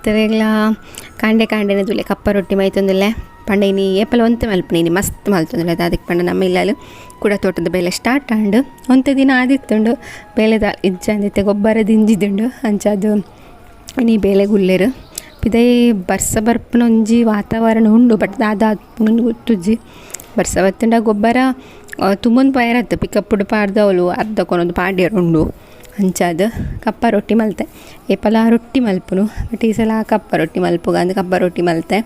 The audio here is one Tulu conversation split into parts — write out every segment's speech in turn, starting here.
ಮಾತೆರೆಗ್ಲ ಕಾಂಡೆ ಕಾಂಡೆನೆ ತೂಲೆ ಕಪ್ಪ ರೊಟ್ಟಿ ಮೈತೊಂದುಲ್ಲೆ ಪಂಡ ಇನಿ ಏಪಲ ಒಂತೆ ಮಲ್ಪುನಿ ಇನಿ ಮಸ್ತ್ ಮಲ್ತೊಂದುಲ್ಲೆ ದಾದಕ್ ಪಂಡ ನಮ್ಮ ಇಲ್ಲಲ್ ಕುಡ ತೋಟದ ಬೇಲೆ ಸ್ಟಾರ್ಟ್ ಆಂಡ್ ಒಂತೆ ದಿನ ಆದಿತ್ತುಂಡು ಬೇಲೆದ ಇಜ್ಜಂದಿತ್ತೆ ಗೊಬ್ಬರ ದಿಂಜಿದುಂಡು ಅಂಚಾದ್ ಇನಿ ಬೇಲೆಗ್ ಉಲ್ಲೆರ್ ಪಿದಯಿ ಬರ್ಸ ಬರ್ಪುನ ಒಂಜಿ ವಾತಾವರಣ ಉಂಡು ಬಟ್ ದಾದ ಆಪುಂಡು ಗೊತ್ತುಜ್ಜಿ ಬರ್ಸ ಬತ್ತುಂಡ ಗೊಬ್ಬರ ತುಂಬೊಂದು ಪೋಯೆರತ್ತ್ ಪಿಕಪ್ಪುಡು ಪಾಡ್ದ್ ಅವ್ಲು ಅರ್ಧ ಕೊನೊದು ಪಾಡ್ಯೆರ್ ಉಂಡು ಅಂಚಾದ್ ಕಪ್ಪ ರೊಟ್ಟಿ ಮಲ್ತೆ ಏಪಲ ರೊಟ್ಟಿ ಮಲ್ಪುನು ಬಟ್ ಈ ಸಲ ಕಪ್ಪ ರೊಟ್ಟಿ ಮಲ್ಪುಗ ಅಂದ್ ಕಪ್ಪ ರೊಟ್ಟಿ ಮಲ್ತೆ.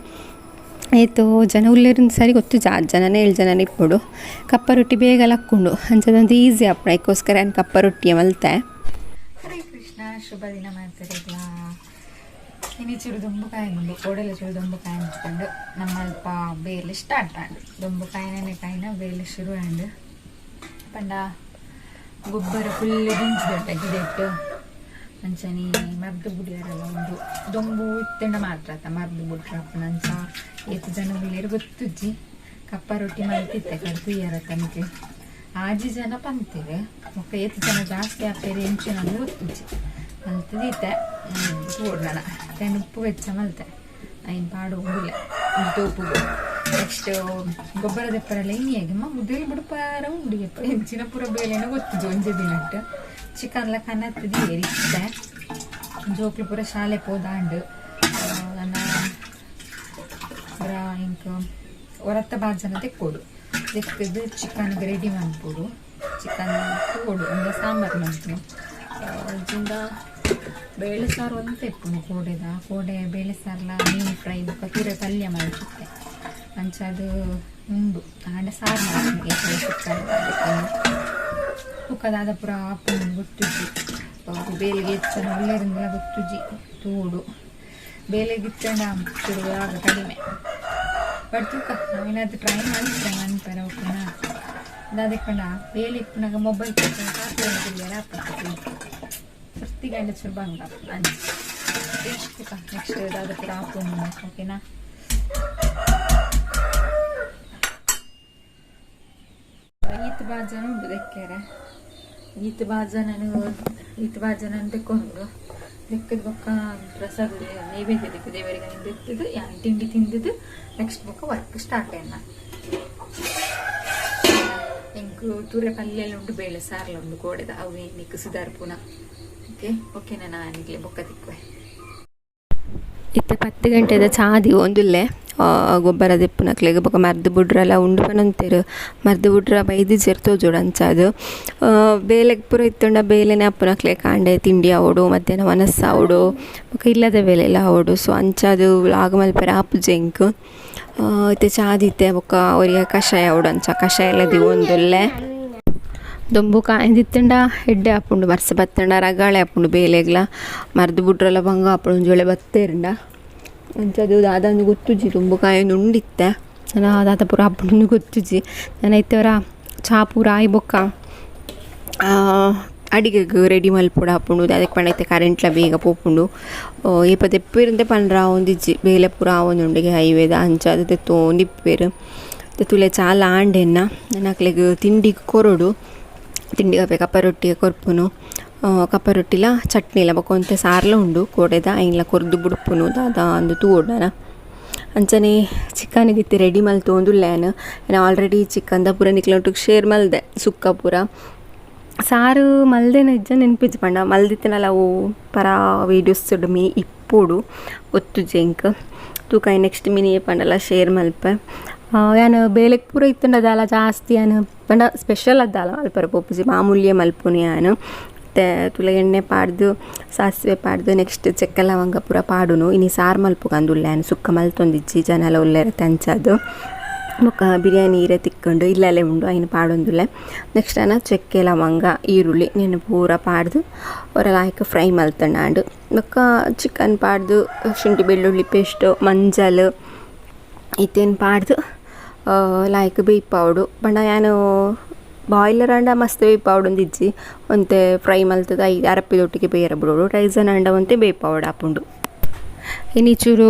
ಏತೋ ಜನ ಉಲ್ಲೆರ್ ಸರಿ ಗೊತ್ತುಜ್ಜಿ 6 ಜನನ 7 ಜನನ ಇಪ್ಪೊಡು. ಕಪ್ಪ ರೊಟ್ಟಿ ಬೇಗ ಲಕ್ಕುಂಡು ಅಂಚಾದ್ ಈಸಿ ಆಪುಂಡು ಐಕೋಸ್ಕರ ಯಾನ್ ಕಪ್ಪ ರೊಟ್ಟಿ ಮಲ್ತೆ. ಹರೇ ಕೃಷ್ಣ, ಶುಭ ದಿನ ಮಾತೆರೆಗ್ಲ. ಇನಿ ಚೂರು ದೊಂಬುಕಾಯಿ ಉಂಡು, ಕೋಡೆಲ ಚೂರು ದೊಂಬುಕಾಯಿ ಹಂಚ್ಕೊಂಡು ನಮ್ಮ ಅಲ್ಪ ಬೇಲೆ ಸ್ಟಾರ್ಟ್ ಆಂಡ್. ದೊಂಬುಕಾಯಿನೇ ಕಾಯಿನ ಬೇಲೆ ಶುರು ಆಂಡ್. ಪಂಡ ಗೊಬ್ಬರ ಫುಲ್ ದಿಂಜಿದೊಟ್ಟ ಗಿಡೆಟ್ಟು ಅಂಚನೆ ಮರ್ದು ಬುಡಿಯರಲ್ಲ ಉಂಡು. ದೊಂಬು ಇತ್ತಂಡ ಮಾತ್ರ ಆತ ಮರ್ದು ಬುಡ್ರಪ್ಪನ ಅಂಚ ಏತ್ ಜನ ಉಲ್ಲೆರ್ ಗೊತ್ತುಜ್ಜಿ. ಕಪ್ಪ ರೊಟ್ಟಿ ಮಲ್ತಿತ್ತೆ ಕಡ್ದು ತನಕ ಆಜಿ ಜನ ಪಂತೇವೆ ಬೊಕ್ಕ ಏತ್ ಜನ ಜಾಸ್ತಿ ಆಪೇರು ಎಂಚಿನ ಗೊತ್ತುಜ್ಜಿ ಮಲ್ತದೀತೆ ತೋಡ್ನಣ ತೆಂಡು ಉಪ್ಪು ಬೆಚ್ಚ ಮಲ್ತೆ ಐನ್ ಪಾಡು ಉಂಡುಲೆ ತೋಪುಗು. ನೆಕ್ಸ್ಟ್ ಗೊಬ್ಬರ ದೆಪ್ಪರೆಲ್ಲ ಇನ್ನಿಯಾಗಿ ಮುದ್ದೆಲಿ ಬುಡ್ಪಾರ ಉಂಡು ಎಂಚಿನ ಪೂರ ಬೇಲೆನ ಗೊತ್ತುಜ್ಜಿ ಒಂಜೆ ದಿನಟ್. ಚಿಕನ್ಲ ಕನತ್ತದಿ ಏರಿತ್ತೆ ಜೋಕ್ಲು ಪೂರ ಶಾಲೆ ಪೋದಾಂಡ್. ನನ್ನ ಇಂಕ್ ಹೊರತ್ತ ಬಾಜನ ತೆಕ್ಕೋಡು ತೆಕ್ಕದು ಚಿಕನ್ ರೆಡಿ ಮನ್ಪೊಡು. ಚಿಕನ್ ಕೋಡು ಅಂದ್ರೆ ಸಾಂಬಾರು ಮನ್ಪುನು. ಜಿಂದ ಬೇಳೆ ಸಾರು ಒಂತೆ ಇಪ್ಪುನು ಕೋಡೆದ ಕೋಡೆ ಬೇಳೆ ಸಾರ್ಲ ಮೀನು ಫ್ರೈ ಬೊಕ್ಕ ತುರೆ ಪಲ್ಯ ಮಲ್ತಿತ್ತೆ ಅಂಚ ಅದು ಉಂಡು. ಆಂಡ ಸಾರು ಮಲ್ಪುನು ಚಿಕನ್ ಬೊಕ್ಕ ದಾದ ಪೂರ ಆಪುಂಡು ಗೊತ್ತುಜ್ಜಿ. ಬೇಲೆಗೆ ಹೆಚ್ಚನ ಉಲ್ಲೆರಿಂದಲ ಗೊತ್ತುಜ್ಜಿ ತೋಡು ಬೇಲೆಗಿತ್ತಂಡ ಚೂರು ಆಗ ಕಡಿಮೆ ಬಟ್ ತೂಕ ನಾವೇನಾದ್ರು ಟ್ರೈ ಮಲ್ಪೆ ಮನ್ಪೆರ ಓಕೆನಾ. ದಾದಕ್ ಪಂಡ ಬೇಲೆ ಇಪ್ಪುನಗ ಮೊಬೈಲ್ ಪ್ರತಿ ಗಂಟೆ ಚೂರು ಬಂಗ ಅಂಚ ತೂಕ ನೆಕ್ಸ್ಟ್ ದಾದ ಪೂರ ಆಪುಂಡು ಓಕೆನಾ. ಈತ್ ಬಾಜನ ಉಂಡು ದೆಕ್ಕೆರೆ ಈತ್ ಬಾಜನನು ಈತ್ ಬಾಜನ ತೆಕ್ಕೊಂಡು ದೆಕ್ಕದ ಬೊಕ್ಕ ಪ್ರಸಾದ ನೈವೇದ್ಯ ದೆಕ್ಕು ದೇವರಿಗೆ ದೆತ್ತದು ಯಾನ್ ತಿಂಡಿ ತಿಂದದ್ದು ನೆಕ್ಸ್ಟ್ ಬೊಕ್ಕ ವರ್ಕ್ ಸ್ಟಾರ್ಟ್ ಆಯ್ನ. ಎಂಕ್ ತುರೆ ಪಲ್ಯಲ ಉಂಡು ಬೇಳೆ ಸಾರ್ಲ ಉಂಡು ಕೋಡೆದ ಅವು ನಿಕ್ ಸುಧಾರ್ಪುನ. ಓಕೆ ಓಕೆನಾ ನಾನು ಬೊಕ್ಕ ತಿಕ್ಕುವೆ. ಇತ್ತೆ 10 ಗಂಟೆದ ಚಾದಿ ಒಂದುಲ್ಲೆ ಗೊಬ್ಬರ ದೆಪ್ಪುನಕ್ಲೆಗ್ ಬೊಕ ಮರ್ದ್ ಬುಡ್ರೆಲ ಉಂಡು ಪನೊಂತೆರ್ ಮರ್ದ್ ಬುಡ್ರ ಬೈದಿಜೆರ್ ತೋಜೊಡು ಅಂಚಾದ್ ಬೇಲೆಗ್ ಪೂರ ಇತ್ತುಂಡ ಬೇಲೆನೆ ಆಪುನಕ್ಲೆ ಕಾಂಡೆ ತಿಂಡಿ ಆವೊಡು ಮಧ್ಯಾಹ್ನ ವನಸ್ ಆವೊಡು ಬೊಕ ಇಲ್ಲದ ಬೇಲೆಲ ಆವೊಡು. ಸೊ ಅಂಚಾದ್ ವ್ಲಾಗ್ ಮಲ್ಪೆರೆ ಆಪುಜಿ ಎಂಕ್. ಇತ್ತೆ ಚಾದಿತ್ತೆ ಬೊಕ ಒರಿಯ ಕಷಾಯ ಆವೊಡು ಅಂಚ ಕಷಾಯ ಎಲ್ಲ ದೀವೊಂದುಲ್ಲೆ. ದೊಂಬು ಕಾಯ್ದಿತ್ತುಂಡ ಎಡ್ಡೆ ಆಪುಂಡು ಬರ್ಸ ಬತ್ತುಂಡ ರಗಾಳೆ ಆಪುಂಡು ಬೇಲೆಗ್ಲ ಮರ್ದ್ ಬುಡ್ರೆಲ ಬಂಗ ಆಪುಂಡು ಒಂಜಿ ವೇಳೆ ಬತ್ತೇರ್ಂಡ ಅಂಚಾದ್ ದಾದ ಗೊತ್ತುಜ್ಜಿ ದೊಂಬು ಕಾಯೊಂದು ಉಂಡಿತ್ತೆ ನನ ದಾದ ಪೂರ ಆಪುಂಡು ಗೊತ್ತುಜ್ಜಿ. ನನ ಇತ್ತೆ ಒರ ಚಾ ಪೂರ ಆಯಿ ಬೊಕ್ಕ ಅಡಿಗೆಗ್ ರೆಡಿ ಮಲ್ಪೊಡು ಆಪುಂಡು ದಾದಕ್ ಪಂಡ ಇತ್ತೆ ಕರೆಂಟ್ಲ ಬೇಗ ಪೋಪುಂಡು. ಏಪ ದೆಪ್ಪುವೆರಂತೆ ಪಂಡ್ರ ಆವೊಂದಿಜ್ಜಿ ಬೇಲೆ ಪೂರ ಆವೊಂದುಂಡು ಹೈವೇದ ಅಂಚಾದ್ ದೆತ್ತೊಂದು ಇಪ್ಪುವೆರ್. ತೂಲೆ ಚಾಲ ಆಂಡೆನ್ನ ನನ ಅಕ್ಲೆಗ್ ತಿಂಡಿಗ್ ಕೊರೊಡು. ತಿಂಡಿ ಕಪ್ಪ ರೊಟ್ಟಿ ಕೊರ್ಪುನು ಕಪ್ಪ ರೊಟ್ಟಿಲ ಚಟ್ನಿಲ ಬೊಕ ಒಂತೆ ಸಾರ್ಲ ಉಂಡು ಕೋಡೆದ ಐನ್ಲ ಕೊರ್ದು ಬುಡ್ಪುನು ದಾದ ಅಂದ್ ತೂವೊಡು ನನ. ಅಂಚನೆ ಚಿಕನ್ ಇತ್ತೆ ರೆಡಿ ಮಲ್ತೊಂದುಲ್ಲೆ ಯಾನ್ ಯಾನ್ ಆಲ್ರೆಡಿ ಚಿಕನ್ದ ಪೂರ ನಿಕ್ಲೆನೊಟ್ಟುಗು ಶೇರ್ ಮಲ್ದೆ ಸುಕ್ಕ ಪೂರ ಸಾರು ಮಲ್ದೆನ ಇಜ್ಜ ನೆನ್ಪಿಜ್ಜಿ ಪಂಡ ಮಲ್ದಿತ್ತಿನಲ ಅವು ಪರ ವೀಡಿಯೋಸ್ ಮೀ ಇಪ್ಪೊಡು ಗೊತ್ತುಜ್ಜಿ ಎಂಕ್. ತೂಕ ನೆಕ್ಸ್ಟ್ ಮಿನಿ ಪಂಡಲ ಶೇರ್ ಮಲ್ಪೆ. ಯಾನ್ ಬೇಲೆಗ್ ಪೂರ ಇತ್ತುಂಡ ದಾಲ ಜಾಸ್ತಿ ಯಾನ್ ಪಂಡ ಸ್ಪೆಷಲ್ ದಾಲ ಮಲ್ಪೆರೆ ಪೋಪುಜಿ ಮಾಮೂಲಿಯೇ ಮಲ್ಪುನು ಯಾನ್. ಇತ್ತೆ ತುಲೆ ಎಣ್ಣೆ ಪಾಡ್ದು ಸಾಸಿವೆ ಪಾಡ್ದು ನೆಕ್ಸ್ಟ್ ಚೆಕ್ಕೆ ಲವಂಗ ಪೂರ ಪಾಡುನು. ಇನಿ ಸಾರು ಮಲ್ಪುಗ ಅಂದುಲ್ಲೆ ಯಾನ್ ಸುಕ್ಕ ಮಲ್ತೊಂದಿಜ್ಜಿ ಜನಲ ಉಲ್ಲೆರ್ ಅಂಚಾದ್. ಬೊಕ್ಕ ಬಿರಿಯಾನಿ ಇರೆ ತಿಕ್ಕುಂಡು ಇಲ್ಲಲೇ ಉಂಡು ಐನ್ ಪಾಡೊಂದುಲ್ಲೆ. ನೆಕ್ಸ್ಟ್ ಆನ ಚೆಕ್ಕೆ ಲವಂಗ ಈರುಳ್ಳಿ ನೆನ್ ಪೂರ ಪಾಡ್ದು ಒರ ಲಾಯ್ಕ್ ಫ್ರೈ ಮಲ್ತುಂಡಾಂಡ್. ಬೊಕ್ಕ ಚಿಕನ್ ಪಾಡ್ದು ಶುಂಠಿ ಬೆಳ್ಳುಳ್ಳಿ ಪೇಸ್ಟ್ ಮಂಜಲ್ ಇತ್ತೇನು ಪಾಡ್ದು ಲಾಯ್ಕ್ ಬೇಯ್ಪಾವೊಡು. ಪಂಡ ಯಾನ್ ಬಾಯ್ಲರ್ ಆಂಡ ಮಸ್ತ್ ಬೇಯ್ಪಾವೊಡು ಇಜ್ಜಿ ಒಂತೆ ಫ್ರೈ ಮಲ್ತುದು I ಅರಪಿದೊಟ್ಟಿಗೆ ಬೇಯರ ಬುಡೊಡು. ರೈಸನ್ ಆಂಡ ಒಂತೆ ಬೇಯ್ಪಾವೊಡು ಆಪುಂಡು. ಇನಿ ಚೂರು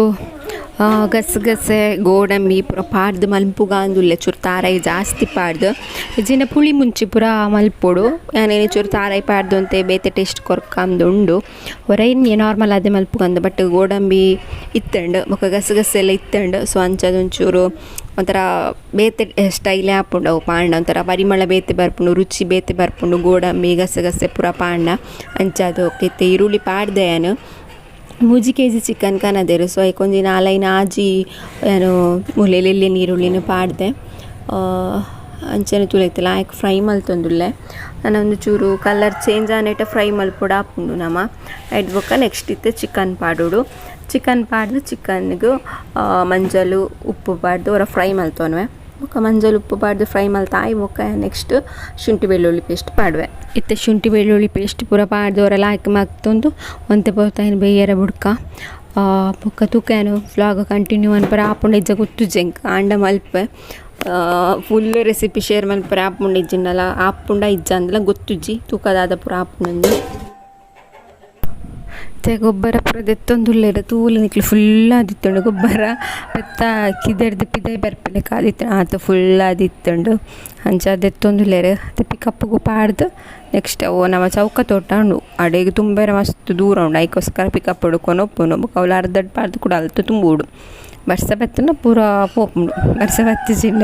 ಗಸಗಸೆ ಗೋಡಂಬಿ ಪೂರ ಪಾಡ್ದು ಮಲ್ಪುಗಾಂದುಲ್ಲೆ ಚೂರು ತಾರಾಯಿ ಜಾಸ್ತಿ ಪಾಡ್ದು ಇಜ್ಜಿಂಡ ಪುಳಿ ಮುಂಚಿ ಪೂರ ಮಲ್ಪೊಡು ಯಾನ್ ಚೂರು ತಾರಾಯಿ ಪಾಡ್ದು ಅಂತೆ ಬೇತೆ ಟೇಸ್ಟ್ ಕೊರ್ಕಂದು ಉಂಡು ಒರ ಇನ್ನಿ ನಾರ್ಮಲ್ ಆದೆ ಮಲ್ಪುಗಂದು ಬಟ್ ಗೋಡಂಬಿ ಇತ್ತಂಡು ಬೊಕ ಗಸಗಸೆ ಎಲ್ಲ ಇತ್ತಂಡು ಸೊ ಅಂಚದ ಒಂಚೂರು ಒಂಥರ ಬೇತೆ ಸ್ಟೈಲೇ ಆಪುಂಡು ಅವು ಪಾಂಡ ಒಂಥರ ಪರಿಮಳ ಬೇತೆ ಬರ್ಪುಂಡು ರುಚಿ ಬೇತೆ ಬರ್ಪುಂಡು ಗೋಡಂಬಿ ಗಸಗಸೆ ಪೂರ ಪಾಂಡ ಅಂಚಾದ್ ಇತ್ತೆ ಈರುಳ್ಳಿ ಪಾಡ್ದೆ ಯಾನ್ 3 ಕೆಜಿ ಚಿಕನ್ ಕನದೆರ್ ಸೊ ಐಕ್ ಒಂಜಿ ನಾಲೈನ್ ಆಜಿ ಏನು ಮುಲೆಲೆಲ್ಯ ನೀರುಳ್ಳಿನ ಪಾಡ್ದೆ ಅಂಚನೆ ತೂಲೆ ಲಾಯ್ಕ್ ಫ್ರೈ ಮಲ್ತೊಂದುಲ್ಲೆ ನನ ಒಂಜಿ ಚೂರು ಕಲರ್ ಚೇಂಜ್ ಆನೇಟ ಫ್ರೈ ಮಲ್ಪೊಡು ಆಪುಂಡು ನಮ ಐಟ್ ಬೊಕ್ಕ ನೆಕ್ಸ್ಟ್ ಇತ್ತೆ ಚಿಕನ್ ಪಾಡೊಡು ಚಿಕನ್ ಪಾಡ್ದು ಚಿಕನ್ಗ್ ಮಂಜಲು ಉಪ್ಪು ಪಾಡ್ದು ಒರ ಫ್ರೈ ಮಲ್ತೊನುವೆ ಬೊಕ್ಕ ಮಂಜಲ್ ಉಪ್ಪು ಪಾಡ್ದು ಫ್ರೈ ಮಲ್ತಾಯಿ ಬೊಕ್ಕ ನೆಕ್ಸ್ಟ್ ಶುಂಠಿ ಬೆಳ್ಳುಳ್ಳಿ ಪೇಸ್ಟ್ ಪಾಡುವೆ ಇತ್ತೆ ಶುಂಠಿ ಬೆಳ್ಳುಳ್ಳಿ ಪೇಸ್ಟ್ ಪೂರ ಪಾಡ್ದು ಒರ ಲಾಯ್ಕ್ ಮಗ್ತೊಂದು ಒಂತೆ ಪೊರ್ತು ಬೇಯರ ಬುಡ್ಕ ಬೊಕ್ಕ ತೂಕ ವ್ಲಾಗ್ ಕಂಟಿನ್ಯೂ ಮನ್ಪರೆ ಆಪುಂಡು ಇಜ್ಜ ಗೊತ್ತುಜ್ಜಿ ಎಂಕ್ ಆಂಡ ಮಲ್ಪೆ ಫುಲ್ ರೆಸಿಪಿ ಶೇರ್ ಮನ್ಪರೆ ಆಪುಂಡು ಇಜ್ಜಿಂಡಲ ಆಪುಂಡ ಇಜ್ಜ ಅಂದಲ ಗೊತ್ತುಜ್ಜಿ ತೂಕ ದಾದ ಪೂರ ಆಪುಂಡು ಇತ್ತೆ ಗೊಬ್ಬರ ಪೂರ ದೆತ್ತೊಂದುಲ್ಲೆರ್ ತೂಲೆ ನಿಕ್ಲು ಫುಲ್ ಆದಿತ್ತುಂಡು ಗೊಬ್ಬರ ಪೆತ್ತ ಕಿದೆಡ್ದ್ ಪಿದಯಿ ಬರ್ಪಿಲೆಕ ಆದಿತ್ತುಂಡು ಆತ್ ಫುಲ್ ಆದಿತ್ತುಂಡು ಅಂಚ ದೆತ್ತೊಂದುಲ್ಲೆರ್ ಇತ್ತೆ ಪಿಕಪ್ಪುಗು ಪಾಡ್ದು ನೆಕ್ಸ್ಟ್ ಅವು ನಮ ಚೌಕ ತೋಟ ಉಂಡು ಅಡೆಗ್ ತುಂಬೆರೆ ಮಸ್ತ್ ದೂರ ಉಂಡು ಐಕೋಸ್ಕರ ಪಿಕಪ್ ಕೊನೊಪುನು ಬೊಕ ಅವ್ಲು ಅರ್ಧಡ್ ಪಾಡ್ದು ಕುಡ ಅಲ್ತ್ ತುಂಬೊಡು ಬರ್ಸ ಬತ್ತುಂಡ ಪೂರ ಪೋಪುಂಡು ಬರ್ಸ ಬತ್ತಿಜಿಂಡ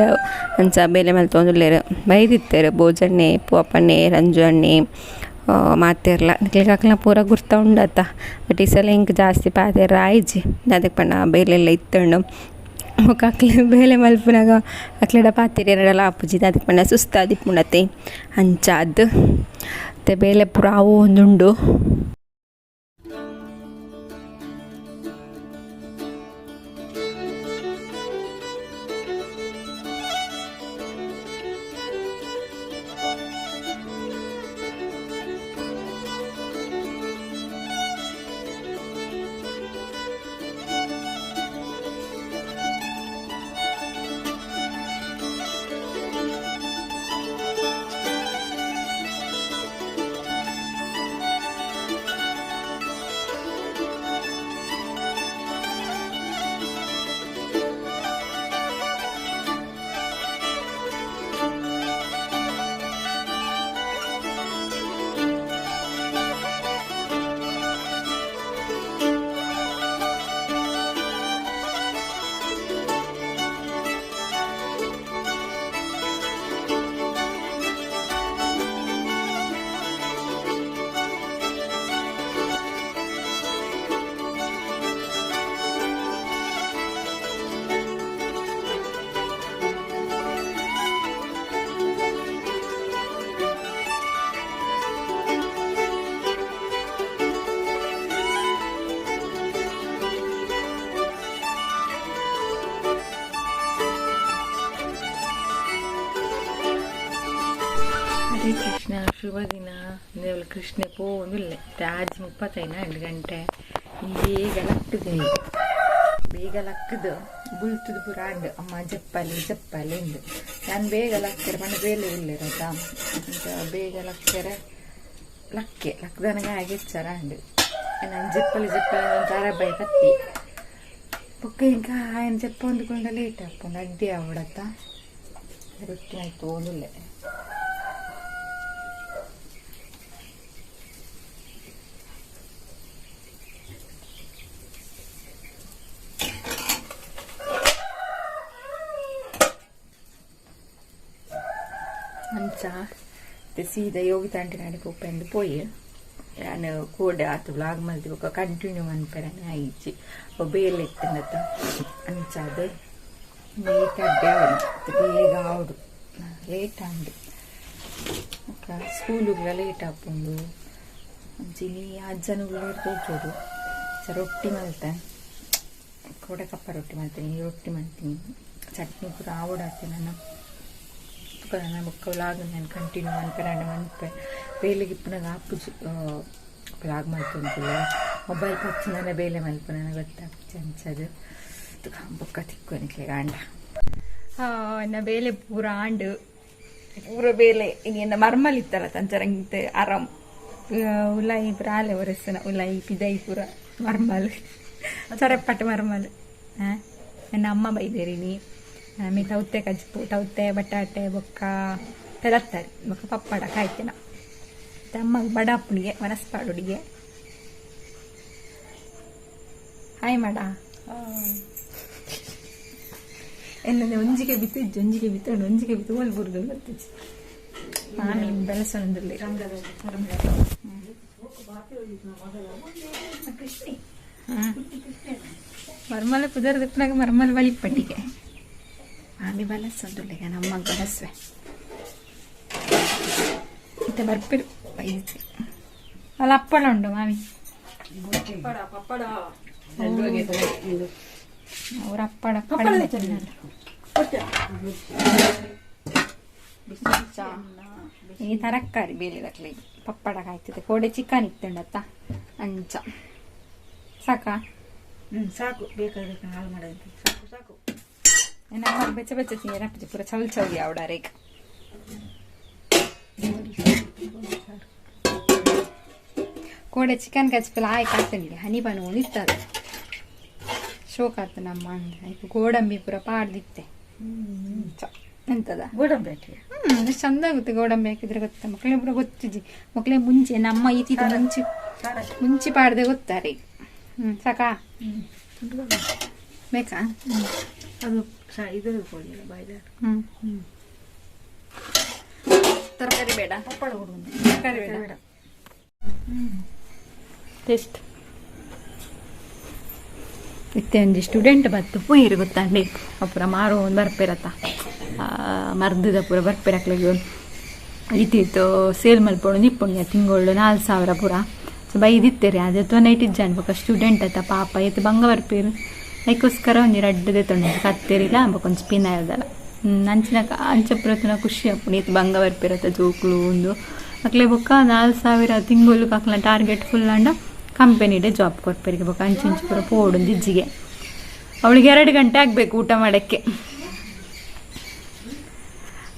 ಅಂಚ ಬೇಲೆ ಮಲ್ತೊಂದುಲ್ಲೆರ್ ಬೈದಿತ್ತೆರ್ ಭೋಜಣ್ಣೆ ಪೂವಪ್ಪಣ್ಣೆ ರಂಜು ಅಣ್ಣೆ ಮಾತೆರ್ಲ ನಿಕ್ಲೆಗ್ ಅಕ್ಲ್ನ ಪೂರ ಗುರ್ತ ಉಂಡತ್ತ ಬಟ್ ಈ ಸಲ ಎಂಕ್ ಜಾಸ್ತಿ ಪಾತೆರ ಆಯಿಜಿ ದಾದಕ್ ಪಂಡ ಬೇಲೆಲ್ಲ ಇತ್ತುಂಡು ಬೊಕ ಅಕ್ಲೆ ಬೇಲೆ ಮಲ್ಪುನಗ ಅಕ್ಲೆಡ ಪಾತೆರ್ಯೆರೆಡಲ ಆಪುಜಿ ದಾದಕ್ ಪಂಡ ಸುಸ್ತಾದಿಪ್ಪುಂಡತೆ ಅಂಚಾದ್ ಇತ್ತೆ ಬೇಲೆ ಪೂರ ಆವೊಂದುಂಡು. ಹರೇ ಕೃಷ್ಣ ಶುಭ ದಿನ. ಕೃಷ್ಣ ಪೋಂದುಲ್ಲೆ ರಾಜ್ 35 ಗಂಟೆ ಬೇಗ ಲಕ್ಕದ ಬೇಗ ಲಕ್ಕದು ಬುಲ್ತುದು ಪೂರ ಅಂಡು ಅಮ್ಮ ಜಪ್ಪಲಿ ಜಪ್ಪಲಿ ಇಂದು ನಾನು ಬೇಗ ಲಕ್ಕರೆ ಪಂಡ ಬೇಲೆ ಉಲ್ಲೇರತ ಅಂತ ಬೇಗ ಲಕ್ಕರೆ ಲಕ್ಕೆ ಲಕ್ಕದನಗ ಆಗಿ ಅಂಡು ನಾನು ಜಪ್ಪಲಿ ಜಪ್ಪಲಿ ಒಂದು ಅರಬೈ ಕತ್ತಿ ಬೊಕ್ಕ ಇಂಕ ఆయన ಜಪ್ಪ ಹೊಂದ್ಕೊಂಡ ಲೇಟ್ ಆಪುಂಡು ಅಡ್ಡಿ ಆವಡತ್ತ ರೊಟ್ಟಿ ಆಯ್ತು ಓದುಲ್ಲೆ. ಅಂಚ ಸೀದಾ ಯೋಗಿತ ಆಂಟಿ ಪೋಪೆಂದು ಪೋಯಿ ನಾನು ಕೋಡೆ ಆತು ವ್ಲಾಗ್ ಮಲ್ತಿ ಬೊಕ್ಕ ಕಂಟಿನ್ಯೂ ಮನ್ಪೆರೆ ಆಯಿಜಿ ಬೇಲೆ ಇತ್ತಂಡತ್ತ ಅಂಚಾದ್ ಲೇಟ್ ಅಡ್ಡೆ ಆವಡು ಬೇಗ ಆವಡು ಲೇಟ್ ಆಂಡ್ ಬೊಕ್ಕ ಸ್ಕೂಲುಗ್ಲ ಲೇಟ್ ಆಪುಂಡು ಅಂಚಿನಿ ಅಜ್ಜನುಗುಲ ತೋಜೋಡು ರೊಟ್ಟಿ ಮಲ್ತೆ ಕೋಡೆ ಕಪ್ಪ ರೊಟ್ಟಿ ಮಲ್ತೀನಿ ರೊಟ್ಟಿ ಮಲ್ತೀನಿ ಚಟ್ನಿ ಪೂರ ಆವಡಾತೆ ನನ್ನ ನನ್ನ ಬೊಕ್ಕ ವ್ಲಾಗ್ ನಾನು ಕಂಟಿನ್ಯೂ ಮನ್ಪೆರೆ ಅಂಡ ಮನ್ಪೆ ಬೇಲೆಗೆ ಇಪ್ಪುನಗ ಆಪುಜಿ ವ್ಲಾಗ್ ಮಲ್ತೊಂದುಲ್ಲೆ ಮೊಬೈಲ್ ಪಚ್ಚಿ ನನ್ನ ಬೇಲೆ ಮಲ್ಪು ನನಗೆ ಗೊತ್ತಾಪುಜಿ ಅಂಚದು ಬೊಕ್ಕ ತಿಕ್ಕು ನಿಕ್ಲೆಗ್ ಆಂಡ ಎನ್ನ ಬೇಲೆ ಪೂರ ಆಂಡ್ ಪೂರ ಬೇಲೆ ಇನಿ ಎನ್ನ ಮರ್ಮಲ್ ಇತ್ತಲ್ಲ ತಂಚರಂಗಿತ್ತೆ ಆರಾಮ್ ಉಲಾಯಿ ಪೂರ ಆಲೆ ಒರೆಸನ ಉಲಾಯಿ ಪಿದೈ ಪೂರ ಮರ್ಮಲ್ ಚರಪಟ್ಟ ಮರ್ಮಲ್ ನನ್ನ ಅಮ್ಮ ಬೈದೇರಿನಿ ಮಿ ತೌತೆ ಕಜ್ಪು ತೌತೆ ಬಟಾಟೆ ಬೊಕ್ಕ ಪೆಲತ್ತಾರೆ ಬೊಕ್ಕ ಪಪ್ಪಡ ಕಾಯ್ತೇನ ಅಮ್ಮ ಬಡಾಪುಣಿಗೆ ವನಸ್ಪಾಡುಡಿಗೆ ಹಾಯ್ ಮಾಡ ಎನ್ನದೆ ಒಂಜಿಗೆ ಬಿತ್ತಿಜ್ಜು ಒಂಜಿಗೆ ಬಿತ್ತು ಒಂಜಿಗೆ ಬಿತ್ತು ಓಲ್ ಬುರ್ದು ಬತ್ತಿಜ್ಜು ಮಾಮಿ ಬೆಳೆಸೋಣದಲ್ಲಿ ಮರ್ಮಲ ಪುದರ್ ದಿಪ್ಪನಾಗ ಮರ್ಮಲ ಬಳಿ ಪಟ್ಟಿಗೆ ಮಾಮಿ ಬಲಸೊಂದುಲ್ಲ ನಮ್ಮ ಬಳಸುವೆ ಮತ್ತೆ ಬರ್ಪಿರು ಬೈಸಿ ಅಲ್ಲ ಅಪ್ಪಳ ಉಂಡು ಮಾಮಿ ಅವ್ರ ಅಪ್ಪಳ ಈ ತರಕಾರಿ ಬೇಲೆ ಪಪ್ಪಡ ಕಾಯ್ತದೆ ಕೋಡೆ ಚಿಕನ್ ಇತ್ತುಂಡತ್ತ ಅಂಚ ಸಾಕಾ ಸಾಕು ಬೇಕಾದ್ರೆ ಹಾಳು ಮಾಡೋದು ಸಾಕು ಸಾಕು ನಮ್ಮ ಬೆಚ್ಚ ಬೆಚ್ಚ ತಿಂದರೆ ಪೂರ ಚೌಲ್ ಚೌಲಿ ಅವಡಾರೇಗ ಕೋಡೆ ಚಿಕನ್ ಕಚ್ಪಲ ಆಯ್ಕೆ ಆಗ್ತಂಡಿ ಹನಿ ಬನ್ ಉಳಿತದ ಶೋಕ್ ಆತ ನಮ್ಮ ಅಂದ್ರೆ ಗೋಡಂಬಿ ಪೂರ ಪಾಡ್ದಿತ್ತೆ ಎಂತದ ಗೋಡಂಬಿ ಹಾಕಿ ಎಷ್ಟು ಚಂದ ಆಗುತ್ತೆ ಗೋಡಂಬಿ ಹಾಕಿದ್ರೆ ಗೊತ್ತಾ ಮಕ್ಕಳಿಗೆ ಪೂರ ಗೊತ್ತಿಜಿ ಮಕ್ಕಳಿಗೆ ಮುಂಚೆ ನಮ್ಮ ಈತಿದ್ದು ಮುಂಚೆ ಮುಂಚೆ ಪಾಡ್ದೆ ಗೊತ್ತಾರೆ ಈಗ ಸಾಕಾ ಬೇಕಾ ಅದು ಇದು ಕೋಳಿ ಬಾಯ್ಲರ್ ತರಕಾರಿ ಬೇಡ ಪಪ್ಪಡ ಕೊಡು ತರಕಾರಿ ಬೇಡ ಟೇಸ್ಟ್ ಇತ್ತೆ ಒಂಜಿ ಸ್ಟೂಡೆಂಟ್ ಬತ್ತು ಪೋಯಿರು ಗೊತ್ತಾಂಡಿ ಅಪುರ ಮಾರೋ ಒಂದು ಬರ್ಪೇರತ್ತ ಮರ್ದದ ಪೂರ ಬರ್ಪೇರಕ್ಲೆಗ್ ಇತ್ತಿತ್ತು ಸೇಲ್ ಮಲ್ಪೊಡು ನಿಪ್ಪುಣಿಯ ತಿಂಗಳು 4000 ಪೂರ ಸೊ ಬೈದಿತ್ತೇರಿ ಅದೇ ನೈಟ್ ಇಜ್ಜಾಂಡ್ ಬೊಕ ಸ್ಟೂಡೆಂಟ್ ಆತ ಪಾಪ ಏತ್ ಬಂಗ ಬರ್ಪೇರು ಐಕೋಸ್ಕರ ಒಂಜಿ ರಡ್ಡ್ ದೆತ್ತೊಂಡು ಕತ್ತೆರಿಲ ಬೊಕ ಒಂಜಿ ಪಿನಾಯ್ದಲ ಅಂಚಿನ ಅಂಚ ಪೂರ ಖುಷಿ ಆಪುಂಡು ಏತ್ ಬಂಗ ಬರ್ಪೇರತ್ತ ಜೋಕುಲು ಉಂದು ಅಕ್ಲೆ ಬೊಕ್ಕ 4000 ತಿಂಗಳು ಅಕ್ಲ ಟಾರ್ಗೆಟ್ ಫುಲ್ ಆಂಡ ಕಂಪೆನಿಡೆ ಜಾಬ್ ಕೊರ್ಪೆರಿಗೆ ಬೊಕ್ಕ ಅಂಚಿ ಪೂರ ಪೋಡು ಇಜ್ಜಿಗೆ ಅವಳಿಗೆ 2 ಗಂಟೆ ಆಗಬೇಕು ಊಟ ಮಾಡೋಕ್ಕೆ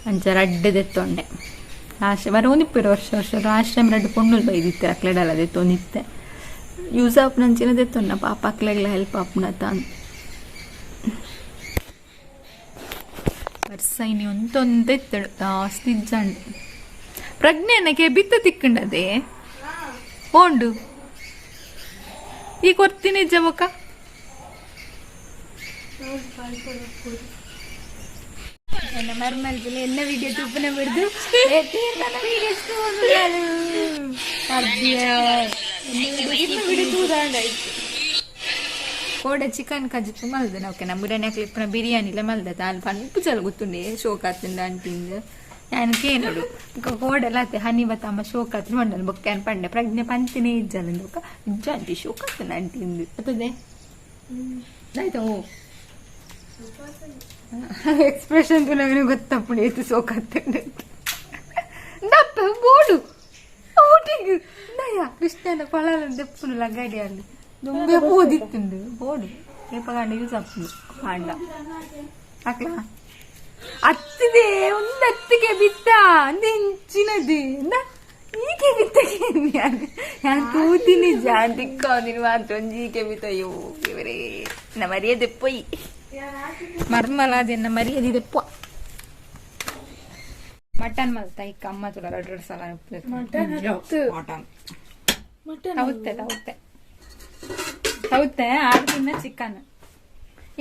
ಅಂಚ ರಡ್ಡ್ ದೆತ್ತೊಂಡೆ ಲಾಸ್ಟ್ ಬರೋನಿಪ್ಪೆರು ವರ್ಷ ವರ್ಷ ಲಾಸ್ಟ್ ಟೈಮ್ ರಡ್ಡ್ ಪೊಣ್ಣುಲು ಬೈದಿತ್ತೆ ಅಕ್ಲೆಡಲ ದೆತ್ತೊಂದಿತ್ತೆ ಯೂಸ್ ಆಪುನಂಚಿನ ದೆತ್ತೊನ್ನ ಪಾಪ ಅಕ್ಲೆಗ್ಲ ಹೆಲ್ಪ್ ಆಪುನತ ವರ್ಷ ಇನಿ ಒಂತೊಂತೆ ಇತ್ತಳು ಜಾಸ್ತಿ ಇಜ್ಜಾಂಡ್ ಪ್ರಜ್ಞೆನಕ್ಕೆ ಬಿತ್ತ ತಿಕ್ಕಂಡದೆ ಓಂಡು ಈ ಕೊರ್ತೀನಿ ಜಮಕ ಎನ್ನ ಮರ್ಮಲ್ ಎನ್ನ ವಿಡಿಯೋ ತುಪ್ಪನ ಬಿಡ್ದು ಕೋಡೆ ಚಿಕನ್ ಕಜ್ಜಿ ಮಲ್ದ ಓಕೆ ನಮ್ಮ ಬಿರಿಯಾನಿ ಹಾಕ್ಲಿಪ್ಪನ ಬಿರಿಯಾನಿ ಇಲ್ಲ ಮಲ್ದ ದಾಲ್ ಪನ್ಪು ಚಲ ಗೊತ್ತುಂಡೆ ಶೋಕ್ ಆತಂಡ ಅಂಟಿಂದ ನಾನು ಕೇನೋಡು ಕೋಡೆಲ್ಲ ಆತೆ ಹನಿ ಬತ್ತಮ್ಮ ಶೋಕ್ ಆತನ ಮಂಡಲ್ ಬೊಕ್ಕೆ ಪಂಡೆ ಪ್ರಜ್ಞೆ ಪಂತಿನೇ ಇಜ್ಜಲ್ಲ ಬೊಕ್ಕ ಇಜ್ಜ ಅಂಟಿ ಶೋಕ್ ಆತನ ಅಂಟಿಂದು ಅತ್ತದೆ ಆಯ್ತಾ ಓ ಎಕ್ಸ್ಪ್ರೆಷನ್ ನನಗೆ ಗೊತ್ತಪ್ಪುಂಡು ಏತು ಸೋಕತ್ತಂಡು ದಪ್ಪ ಬೋಡು ಊಟಿಗ್ ನಯ ಕೃಷ್ಣನ ಕೊಳಲ ದೆಪ್ಪುನು ಲಗಡಿ ಅಲ್ಲಿ ದುಂಬೆ ಪೋದಿತ್ತುಂಡು ಬೋಡು ಏಪಗಾಂಡ ಯೂಸ್ ಆಪುಂಡು ಕಾಂಡ ಹಾಕ್ಲಾ ಅತ್ತಿದೆ ಒಂದು ಅತ್ತಿಗೆ ಬಿತ್ತ ಅಂದೆ ಇಂಚಿನದು ಈಕೆ ಬಿತ್ತಗೆ ನಾನು ತೂತಿನಿ ಜಾಂತಿಕ್ಕೊಂಡಿನ ಮಾತ್ರ ಒಂಜಿ ಈಕೆ ಬಿತ್ತ ಅಯ್ಯೋ ಇವರೇ ನ ಮರ್ಯಾದೆ ಪೊಯ್ ಮರ್ಮಲ ಅದನ್ನ ಮರ್ಯಾದೆ ದೆಪ್ಪ ಮಟನ್ ಮಲ್ತ ಇಕ್ಕ ಅಮ್ಮ ತುಲ ಎರಡು ಸಲ ಮಟನ್ ತೌತೆ ತೌತೆ ತೌತೆ ಆರು ತಿನ್ನ ಚಿಕನ್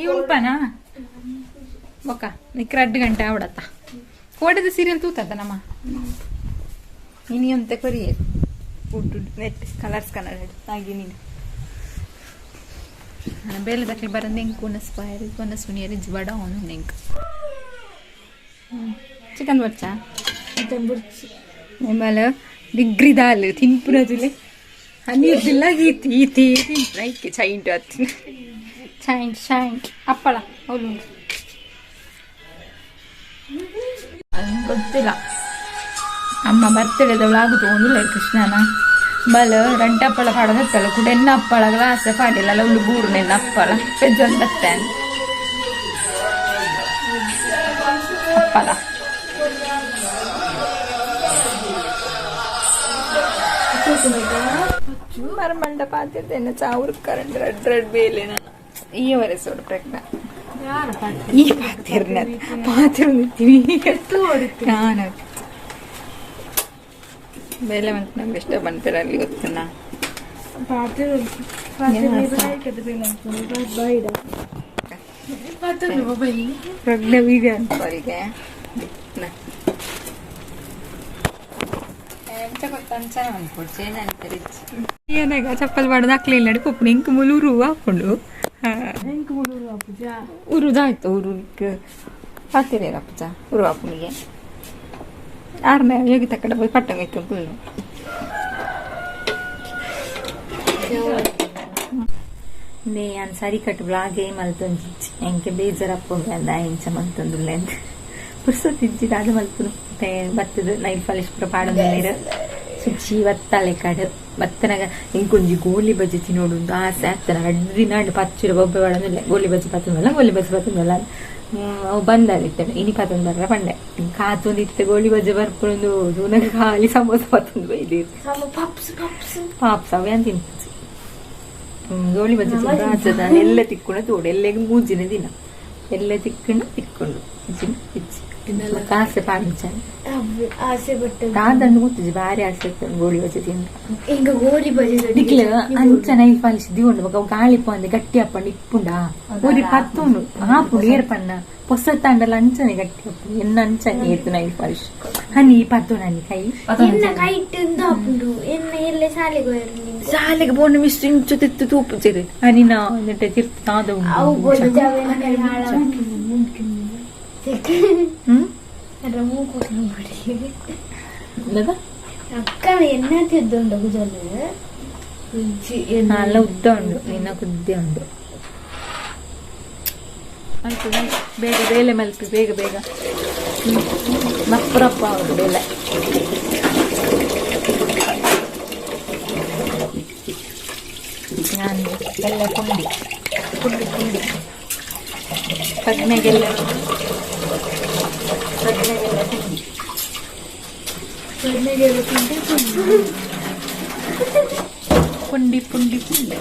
ಈ ಉಂಪನಾ ಬೊಕ್ಕ ನಿಕ್ 2 ಗಂಟೆ ಆವಡತ್ತ ಕೋಡೆದ ಸೀರಿಯಲ್ ತೂತತ್ತ ನಮ್ಮ ಇನಿ ಅಂತೆ ಕೊರಿಯೇ ಊಟ ನೆಟ್ ಕಲರ್ಸ್ ಕನ್ನಡ ಹಾಗೆ ನೀನು ನಾನು ಬೇಲೆ ದಕ್ಲಿ ಬರಂದು ಎಂಕ್ ಉನಸ್ ಬಾಯರಿ ಉನಸ್ ಉನಿಯರಿ ಜ್ವಡ ಅವನು ಎಂಕ್ ಚಿಕನ್ ಬರ್ಚಾ ಚಿಕನ್ ಬುರ್ಚಿ ನಿಮ್ಮಲ್ಲ ಡಿಗ್ರಿ ದಾಲ್ ತಿನ್ಪುನದುಲೆ ಹನೀರ್ದಿಲ್ಲ ಗೀತಿ ಈತಿ ತಿನ್ಪುನ ಐಕೆ ಚೈಂಟು ಹತ್ತಿನ ಚೈಂಟ್ ಚೈಂಟ್ ಅಪ್ಪಳ ಅವಳು ಗೊತ್ತಿಲ್ಲ ಅಮ್ಮ ಬರ್ತಡೇದವಳು ಒಂದಿಲ್ಲ ಕೃಷ್ಣನ ಬಲ ರಂಟಪ್ಪಳ ಪಾಡೋದತ್ತಲ್ಲ ಕೂಡ ಎನ್ನ ಅಪ್ಪಳ ಗ್ಲಾಸ್ ಪಾಡಿಲ್ಲ ಅಲ್ಲ ಉಳ್ಳು ಬೂರು ನೆನ್ನ ಅಪ್ಪಳ ಪೆಜ್ಜೊಂದತ್ತೆ ಅಪ್ಪಳ ಮರಮಂಡ ಪಾತಿರ್ದೆ ಎನ್ನ ಚಾವ್ರ ಕರಂಡ್ ರಡ್ ರಡ್ ಬೇಲೆ ನಾನು ಈ ವರೆಸೋಡು ಪ್ರಜ್ಞಾ ಈ ಪಾತಿರ್ನ ಪಾತಿರ್ನಿತ್ತೀವಿ ನಾನು ಬೇಲೆ ಮಂತ್ ನಮ್ಗೆ ಇಷ್ಟ ಬಂದ್ಪಿರ ಅಲ್ಲಿ ಗೊತ್ತನ ಪ್ರಜ್ಞಾ ವೀಡಿಯೋ ಅಂತ ಅವರಿಗೆ ಏನಾಗ ಚಪ್ಪಲ್ ಮಾಡೋದು ಹಾಕ್ಲಿಲ್ಲ ನಡಿ ಪಪ್ಪು ಇಂಕ್ ಮುಲೂರು ಹಾಕೊಂಡು ಉರುದಾಯ್ತು ಉರುಕ್ ಹಾಕ್ತೀರ ಅಪ್ಪುಜ ಉರು ಅಪ್ಪನಿಗೆ ಆರನೇ ಯೋಗಿ ತಕ್ಕಡ ಹೋಗಿ ಪಟ್ಟಂಗ ಇತ್ತು ಫುಲ್ಲು ನೇ ಸರಿ ಕಟ್ಟು ಬ್ಲಾಗ್ ಏ ಮಲ್ತೊಂಜಿ ಎಂಕೆ ಬೇಜಾರಪ್ಪಂಗೆ ಅಂದ ಎಂಚ ಮಲ್ತೊಂದುಲ್ಲೆ ಅಂತ ಪುರ್ಸೊತ್ತಿಜ್ಜಿ ದಾದ ಮಲ್ಪುನು ಬತ್ತದ ನೈಲ್ ಪಾಲಿಶ್ ಪೂರ ಪಾಡೊಂದುಲ್ಲೆರ್ ಸುಚ್ಚಿ ಬತ್ತಾಳೆ ಕಾಡು ಬತ್ತನಾಗ ಎಂಕೊಂಜಿ ಗೋಲಿ ಬಜ್ಜಿ ತಿನ್ನೋಡು ಆಸೆ ಆಗ್ತಾನೆ ರಡ್ಡ್ ದಿನ ಆಂಡ್ ಪಚ್ಚುರ ಬೊಬ್ಬೆ ಪಾಡೊಂದುಲ್ಲೆ ಗೋಲಿ ಬಜ್ಜಿ ಪತ್ತೊಂದಲ್ಲ ಗೋಲಿ ಬಜ್ಜಿ ಪತ್ತೊಂದಲ್ಲ ಅವು ಬಂದಾದಿತ್ತೇನೆ ಇನಿ ಪತ್ತೊಂದು ಬರ್ರ ಪಂಡೆ ಕಾತೊಂದಿತ್ತೆ ಗೋಲಿ ಬಜ್ಜಿ ಬರ್ಪುಂಡು ತೂನಗ ಖಾಲಿ ಸಮೋಸ ಪತ್ತೊಂದು ಬೈದಿರು ಪಾಪ್ಸ್ ಅವೆ ಅಂತ ತಿನ್ಪುಜಿ ಗೋಲಿ ಬಜ್ಜಿ ತಿಂದು ಆಚೆ ಎಲ್ಲ ತಿಕ್ಕೊಂಡು ತೋಡು ಎಲ್ಲೆಗ್ ಮೂಜಿನ ದಿನ ಎಲ್ಲ ತಿಕ್ಕೊಂಡು ತಿಕ್ಕೊಂಡು ಇಜ್ಜಿನ ಇಜ್ಜಿ ಕಾಸೆ ಪಾಡ್ಮಿಚಾನೆ ಆಸೆ ಪಟ್ಟು ದಾದಂಡು ಗೊತ್ತಿಜ್ಜಿ ಭಾರಿ ಆಸೆ ಇತ್ತು ಗೋಲಿ ಬಜ್ಜಿ ತಿಂದು ಇಂಗ ಗೋಲಿ ಬಜ್ಜಿ ನಿಕ್ಲ ಅಂಚ ನೈಲ್ ಪಾಲಿಶ್ ದಿಗೊಂಡು ಬೊಕ ಅವು ಗಾಳಿ ಪೋಂದೆ ಗಟ್ಟಿ ಅಪ್ಪಂಡು ಇಪ್ಪುಂಡ ಊರಿ ಪತ್ತುಂಡು ಆಪುಂಡು ಏರ್ಪಣ್ಣ ಪೊಸ ತಾಂಡಲ ಅಂಚನೆ ಗಟ್ಟಿ ಅಪ್ಪುಂಡು ಎನ್ನ ಅಂಚನೆ ಏತು ನೈಲ್ ಪಾಲಿಶ್ ಹನಿ ಪತ್ತುಂಡು ಹನಿ ಕೈ ಎನ್ನ ಕೈ ಇಟ್ಟು ಆಪುಂಡು ಎನ್ನ ಎಲ್ಲೆ ಶಾಲೆಗೆ ಹೋಯರು ಶಾಲೆಗೆ ಬೋಂಡು ಮಿಸ್ ಇಂಚು ತಿತ್ತು ತೂಪುಜೆರ್ ಹನಿ ನಾ ನೆಟ್ಟೆ ತಿರ್ತು ತಾದ ಅವು ಉಂಡು ಬೊಜ್ಜಾವೆ ಕೈ ಹಾಳ ಹ್ಮ್ ಮೂಕು ಇಲ್ಲದ ಅಕ್ಕ ಎನ್ನ ತಿದ್ದುಂಡು ಗುಜಲು ಅಲ್ಲ ಉದ್ದ ಉಂಡು ನಿನ್ನ ಕುದ್ದೆ ಉಂಡು ಆಯ್ತು ಆಯ್ತು. ಬೇಗ ಬೇಲೆ ಮಲ್ಪಿ ಬೇಗ ಬೇಗ ನಪ್ಪರಪ್ಪ ಅವರು ಬೇಲೆ ನಾನು ಎಲ್ಲ ಪುಂಡಿ ಪುಂಡಿ ಪುಂಡಿ ಪ್ರಜ್ಞೆಗೆಲ್ಲ ಪ್ರಜ್ಞೆಗೆಲ್ಲ ಪುಂಡಿ ಪುಂಡಿ ಪುಂಡಿ ಪುಂಡಿ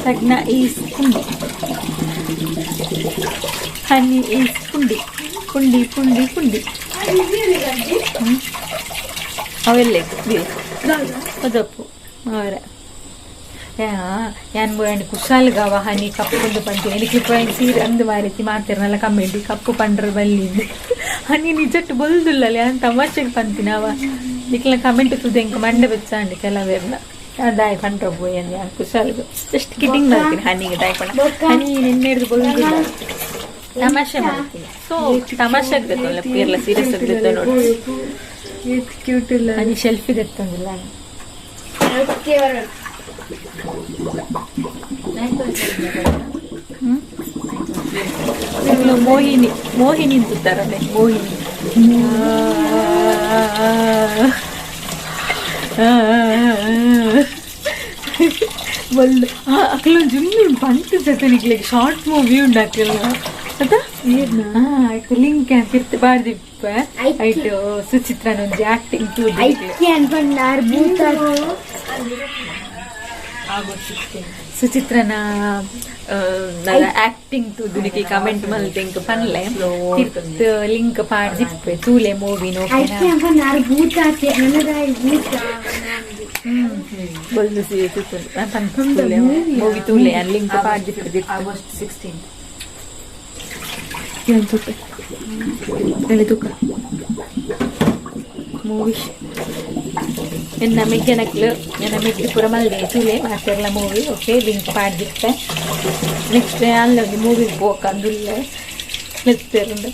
ಪ್ರಜ್ಞಾ is ಪುಂಡಿ ಹನಿ is ಪುಂಡಿ ಪುಂಡಿ ಪುಂಡಿ ಪುಂಡಿ ಅವೆಲ್ಲ ಅದಪ್ಪು ಅವರ ಯಾನ್ ಬೋಯಂಡ್ ಕುಶಾಲ್ಗಾವ ಹನಿ ಕಪ್ಪುಂದು ಪಂತಿ എനിക്ക് ಪೋಯ್ ಸೀರೆ ಅಂದು ಮಾರೀತಿ ಮಾತಿರ್ನಲ್ಲ ಕಮ್ಮಿಂಡಿ ಕಪ್ಪು ಪಂಡ್ರ ಬಲ್ಲಿಂದು ಹನಿ ನಿಜಟ್ಟು ಬೊಲ್ದುಲ್ಲಲೆ ಅಂತ ತಮಾಷೆಗೆ ಪಂತಿನವ ನಿಕ್ಲ ಕಮೆಂಟ್ ತುದೆ ಇಂಕ ಮಂಡೆ ಬೆಚ್ಚಾಂಡಿ ಕೆಲವೆರ್ನ ದಾಯ್ ಪಂಡ್ರ ಬೋಯನ್ ಯಾನ್ ಕುಶಾಲ್ಗ ಜಸ್ಟ್ ಕಿಟಿಂಗ್ ಮಾಡ್ತೀನಿ ಹನಿಗೆ ದಾಯ್ ಪಂಡ ಹನಿ ನಿನ್ನೆ ಹಿಡ್ದು ಬೊಲ್ದುಲ್ಲ ತಮಾಷೆ ಮಾಡ್ತೀನಿ ಸೊ ತಮಾಷೆ ಆಗ್ತದಲ್ಲ ಪೀರ್ಲ ಸೀರಿಯಸ್ ಆಗ್ತದೆ ನೋಡಿ ಕ್ಯೂಟ್ ಇಲ್ಲ ಹನಿ ಶೆಲ್ಫಿ ತೆತ್ತೊಂದಿಲ್ಲ ಇವ್ಳು ಮೋಹಿನಿ ಮೋಹಿನಿ ಅಂತಾರಲ್ಲ ಮೋಹಿನಿ ಬಲ್ಲು ಅಕ್ಲೊಂದು ಜುಮ್ಮಿ ಬಂತು ಜೊತೆ ಶಾರ್ಟ್ ಮೂವಿ ಉಂಡು ಅಕ್ಲೆಲ್ಲ ಅದ ಆಯ್ತು ಲಿಂಕ್ ತಿರ್ತು ಬಾರ್ದಿಪ್ಪ ಆಯ್ತು ಸುಚಿತ್ರನೊಂಜಿ ಆಕ್ಟಿಂಗ್ ತೂದು ಐಕ್ಯ ಅನ್ಪಂಡಾರ್ ಭೂತ ಸುಚಿತ್ರನ ಆಕ್ಟಿಂಗ್ ತೂದು ಕಮೆಂಟ್ ಮಲ್ತೆ ಇಂಕ್ ಪನ್ಲೆ ತಿರ್ತ್ ಲಿಂಕ್ ಪಾಡ್ದಿಪ್ಪೆ ತೂಲೆ ಮೂವಿ ಐಕ್ಯ ಅನ್ಪಂಡಾರ್ ಭೂತ ನನದಾಯಿ ಭೂತ ಬೊಲ್ದು ತೂಲೆ ಮೂವಿ ತೂಲೆ ಲಿಂಕ್ ಪಾಡ್ದಿಪ್ಪೆ ಆಗಸ್ಟ್ 16 ಅನ್ಸುತ್ತೆ ಎಳೆದುಕ ಮೂವಿ ಎನ್ನ ಮೆಗ್ಗೆನಕ್ಲು ಎನ್ನ ಮೆಗ್ಗಿ ಪೂರ ಮಲ್ದೆ ತೂಲೆ ಮಾತೆರ್ಲ ಮೂವಿ ಓಕೆ ಲಿಂಕ್ ಪಾಡ್ದಿಪ್ಪೆ ನೆಕ್ಸ್ಟ್ ಅಲ್ಲೊಂದು ಮೂವಿಗೆ ಪೋಕಂದುಲ್ಲೆ ಲೆತ್ತೇರುಂಡು